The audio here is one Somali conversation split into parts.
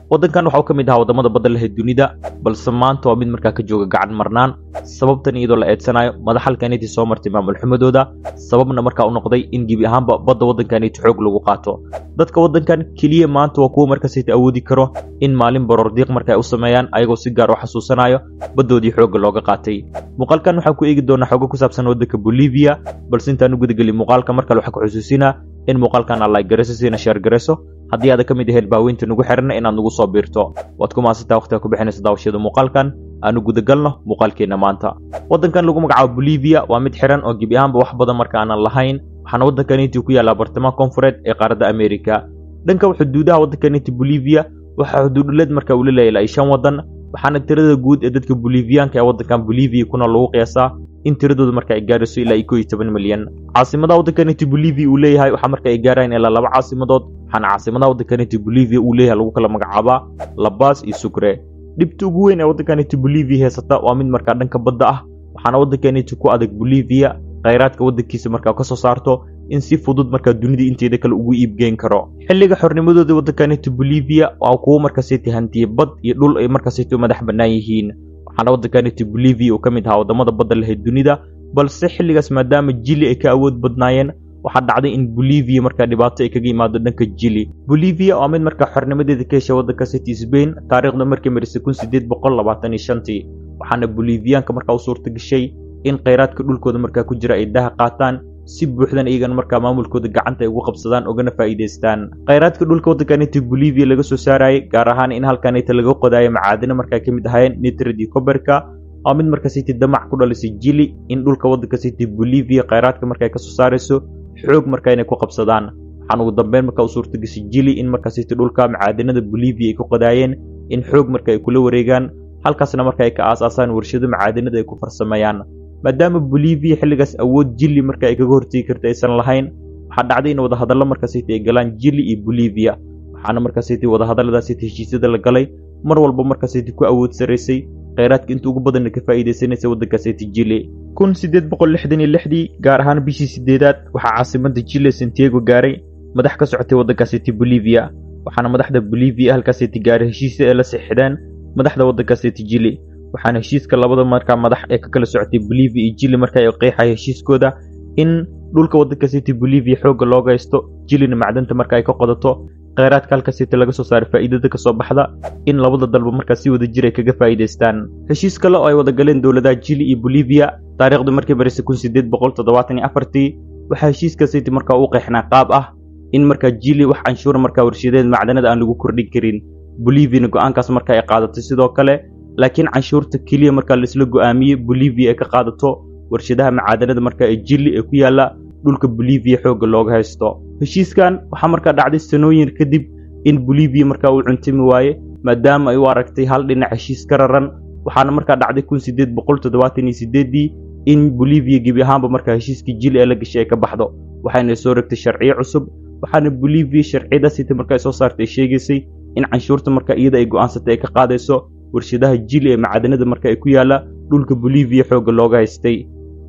Waddankan waxa uu ka mid ahaa waddamada badda leh ee dunida, balse maanta waa mid markaa ka jooga gacan marnaan, sababtan iyadoo la eedsanayo madax halkaniti soo martay maamul xumadooda, sababna markaa u noqday in gebi ahaanba badda waddankaniti xoog lagu qaato. Dadka waddankan keliya maanta waa kuwa markaasita awoodi karo in maalin baroor diiq marka ay u sameeyaan, ayagoo si gaar u xasuusanayo baddoodii xoogga looga qaatay. Muuqaalkan waxaan ku eegi doonaa xogo ku saabsan waddanka Bolivia, balse intaan u gudagelin muuqaalka mar kale waxaan ku xusuusinaa in muuqaalkan aad like garayso siina share garayso, haddii aad ka mid ahayd baaweynta nugu xiran inaad nugu soo biirto. Waad ku mahadsantahay waqtiga ku bixinaysa daawashada muuqaalkan. Aanu gudagalno muuqaalkeena maanta. Waddankan lagu magacaabo Bolivia waa mid xiran oo gebi ahaanba wax badan marka aanan lahayn, waxaana waddankan intii ku yaallaa bartamaha koonfureed ee qaaradda Amerika. Dhanka xuduudaha waddankan intii Bolivia waxaa xuduuduleed marka uu la leeyahay 5 waddan, waxaana tirada guud ee dadka Bolivianka ee waddankan Bolivia kuna lagu qiyaasaa in tiradoodu marka ay gaarayso ilaa 11 milyan. Caasimadaha waddankan intii Bolivia uu leeyahay waxaa marka ay gaarayaan ilaa 2 caasimadood, waxaana caasimadaha waddankan intii Bolivia uu leeyahay lagu kala magacaabaa La Paz iyo Sucre. Dhibta ugu weyn ee waddankan intii Bolivia haysata waa mid markaa dhanka badda ah, waxaana waddankan intii ku adag Bolivia kheyraadka waddankiisa markaa ka soo saarto in si fudud markaa dunida inteeda kale ugu iibgeyn karo. Xilliga xornimadoodii waddankan intii Bolivia waa kuwo markaa si hantiyay bad iyo dhul ay markaa si madax bannaan yihiin, waxaana waddankan intii Bolivia uu ka mid ahaa waddamada badda leh ee dunida, balse xilligaas maadaama Chile ay ka awood badnaayeen waxaa dhacday in Bolivia markaa dhibaato ay kaga yimaado dhanka Chile. Bolivia waa mid markaa xornimadeeda ka heshay waddanka City Spain taariikhda markii marisay 1825, waxaana Bolivianka markaa u suurta gashay in kheyraadka dhulkooda markaa ku jira ay daha qaataan si buuxdan, iyagana markaa maamulkooda gacanta ay ugu qabsadaan ugana faa'iideystaan. Kheyraadka dhulka waddankan intii Bolivia laga soo saarayay, gaar ahaan in halkan inta laga qodayo macaadino markaa ka mid ahaayeen nitrate iyo copper-ka, waa mid markaa City damac ku dhalisay Chile in dhulka waddanka City Bolivia kheyraadka markaa ay ka soo saarayso xoog markaa inay ku qabsadaan. Waxaan ugu dambeyn markaa u suurta gashay Chile in markaa City dhulka macaadinada Bolivia ay ku qodaayeen in xoog markaa ay kula wareegaan, halkaasna markaa ay ka aasaasaan warshado macaadinada ay ku farsameeyaan. Maadaama Bolivia xilligaas awood Chile marka ay kaga hortagi karto aysan lahayn, waxaa dhacday in wadahadallo markaa City ay galaan Chile iyo Bolivia, waxaana markaa City wadahadalladaas City heshiisyada la galay mar walba markaa City ku awood saraysay kheyraadka inta ugu badanna ka faa'iideysanaysa waddanka City Chile. 1866 gaar ahaan bishii 8aad waxaa caasimadda Chile Santiago gaaray madax ka socotay waddanka City Bolivia, waxaana madaxda Bolivia halkaas City gaaray heshiisyo ay la saxiixdeen madaxda waddanka City Chile. Waxaana heshiiska labada markaa madax ee ka kala socotay Bolivia iyo Chile markaa ay qeexay heshiiskooda in dhulka waddanka City Bolivia xoogga looga haysto, Chilena macdanta marka ay ka qodato kheyraadka halka City laga soo saaray faa'iidada ka soo baxda in labada dalba markaa si wada jir ay kaga faa'iideystaan. Heshiis kale oo ay wada galeen dowladaha Chile iyo Bolivia taariikhdu markii barisay 1874, waxaa heshiiska City markaa u qeexnaa qaab ah in markaa Chile wax canshuur markaa warshadeed macdanada aan lagu kordhin karin, Bolivia go'aankaas markaa ay qaadatay sidoo kale, laakiin canshuurta kaliya markaa la isla go'aamiyay Bolivia ay ka qaadato warshadaha macaadanada markaa ee Chile ee ku yaala dhulka Bolivia xoogga looga haysto. Heshiiskan waxaa markaa dhacday sanooyin kadib in Bolivia markaa uu cuntami waaye, maadaama ay u aragtay hal dhinac heshiis ka raran, waxaana markaa dhacday 1878 in Bolivia gebi ahaanba markaa heshiiskii Chile ee la gashay ay ka baxdo, waxayna soo rogtay sharciyo cusub. Waxaana Bolivia sharciyadaas inta markaa ay soo saartay ay sheegaysay in canshuurta markaa iyada ay go'aansatay ay ka qaadayso warshadaha Chile ee macaadanada marka ay ku yaala dhulka Bolivia xoogga looga haystay.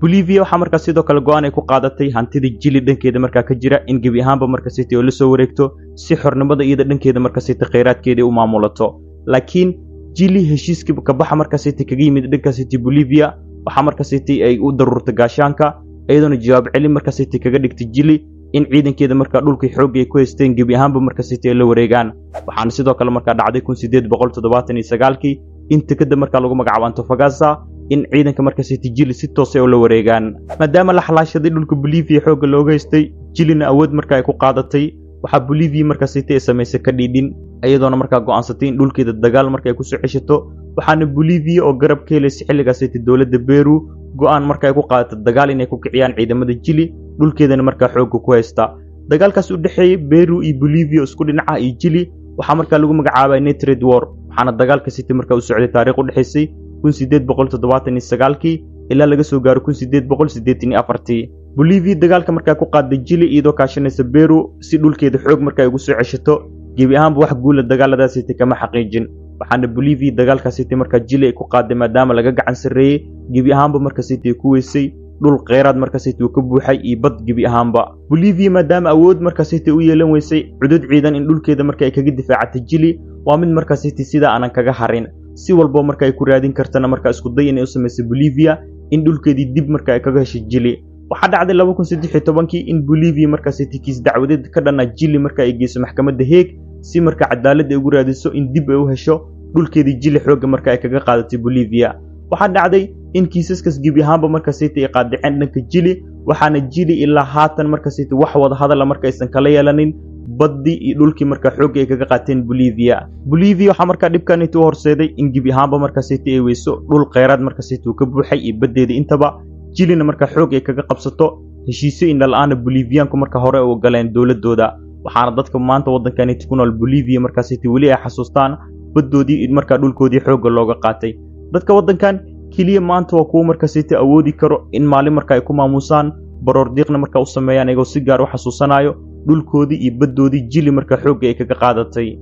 Bolivia waxaa markaa sidoo kale go'aan ay ku qaadatay hantida Chile dhankeeda markaa ka jira in gebi ahaanba marka City oo la soo wareegto si xornimada iyada dhankeeda marka City kheyraadkeeda u maamulato. Laakiin Chile heshiiskii ka baxa marka City kaga yimid dhanka City Bolivia waxaa marka City ay u daruurtay gaashaanka, iyadoona jawaab celin marka City kaga dhigtay Chile in ciidankeeda markaa dhulkii xoogga ay ku haysteen gebi ahaanba marka City ay la wareegaan. Waxaana sidoo kale markaa dhacday 1879 in tikada markaa lagu magacaabo Antofagasta in ciidanka marka City Chile si toos ah ula wareegaan. Maadaama la xalaashaday dhulka Bolivia xoogga looga haystay, Chilena awood markaa ay ku qaadatay, waxaa Bolivia marka City ay samaysay ka dhiidhin, iyadoona markaa go'aansatay in dhulkeeda dagaal marka ay ku soo ceshato. Waxaana Bolivia oo garab ka helaysay xilligaas City dowladda Peru go'aan marka ay ku qaadatay dagaal inay ku kiciyaan ciidamada Chile dhulkeedana markaa xoogga ku haysta. Dagaalkaas u dhexeeyay Peru iyo Bolivia isku dhinaca iyo Chile waxaa markaa lagu magacaabay Nitrate War, waxaana dagaalka City markaa u socday taariikh u dhexeysay 1879 ilaa laga soo gaaro 1884. Bolivia dagaalka markaa ku qaaday Chile iyadoo kaashanaysa Peru si dhulkeeda xoog markaa ugu soo ceshato, gebi ahaanba wax guula dagaaladaas City kama xaqiijin. Waxaana Bolivia dagaalka City markaa Chile ay ku qaaday maadaama laga gacan sarreeyay, gebi ahaanba marka City ay ku weysay dhul kheyraad marka City uu ka buuxay iyo bad gebi ahaanba. Bolivia maadaama awood marka City u yeelan weysay cudud ciidan in dhulkeeda marka ay kaga difaacatay Chile, Waa mid markaasiti sidaa aanan kaga harin, si walbo marka ay ku raadin kartana markaa isku day inay u samaysay Bolivia in dhulkeedii dib marka ay kaga heshay Jili. Waxaa dhacday 2013kii in Bolivia markaasiti kiis dacwadeed ka dhana Jili marka ay geyso maxkamadda Heeg, si marka cadaalad ay ugu raadiso in dib ay u hesho dhulkeedii Jili xoogga marka ay kaga qaadatay Bolivia. Waxaa dhacday in kiisaskas gebi ahaanba markaasiti ay qaadaceen dhanka Jili, waxaana Jili ilaa haatan markaasiti wax wada hadala marka aysan kala yeelanin baddii iyo dhulkii markaa xoogga ay kaga qaateen Bolivia. Bolivia waxaa markaa dhibkaniti u horseeday in gebi ahaanba markaasiti ay weyso dhul kheyraad markaasiti uu ka buuxay iyo baddeedii intaba, Jilina markaa xoog ay kaga qabsato heshiisyo indhala-aana Boliviyaanku marka hore u galeen dowladooda. Waxaana dadka maanta waddankaniti ku nool Bolivia markaasiti weli ay xasuustaan baddoodii markaa dhulkoodii xoogga looga qaatay. Dadka waddankan keliya maanta waa kuwo markaasiti awoodi karo in maalin marka ay ku maamuusaan, baroordiiqna markaa u sameeyaan, iyagoo si gaar u xasuusanayo dhulkoodii iyo baddoodii Jili markaa xoogga ay kaga qaadatay.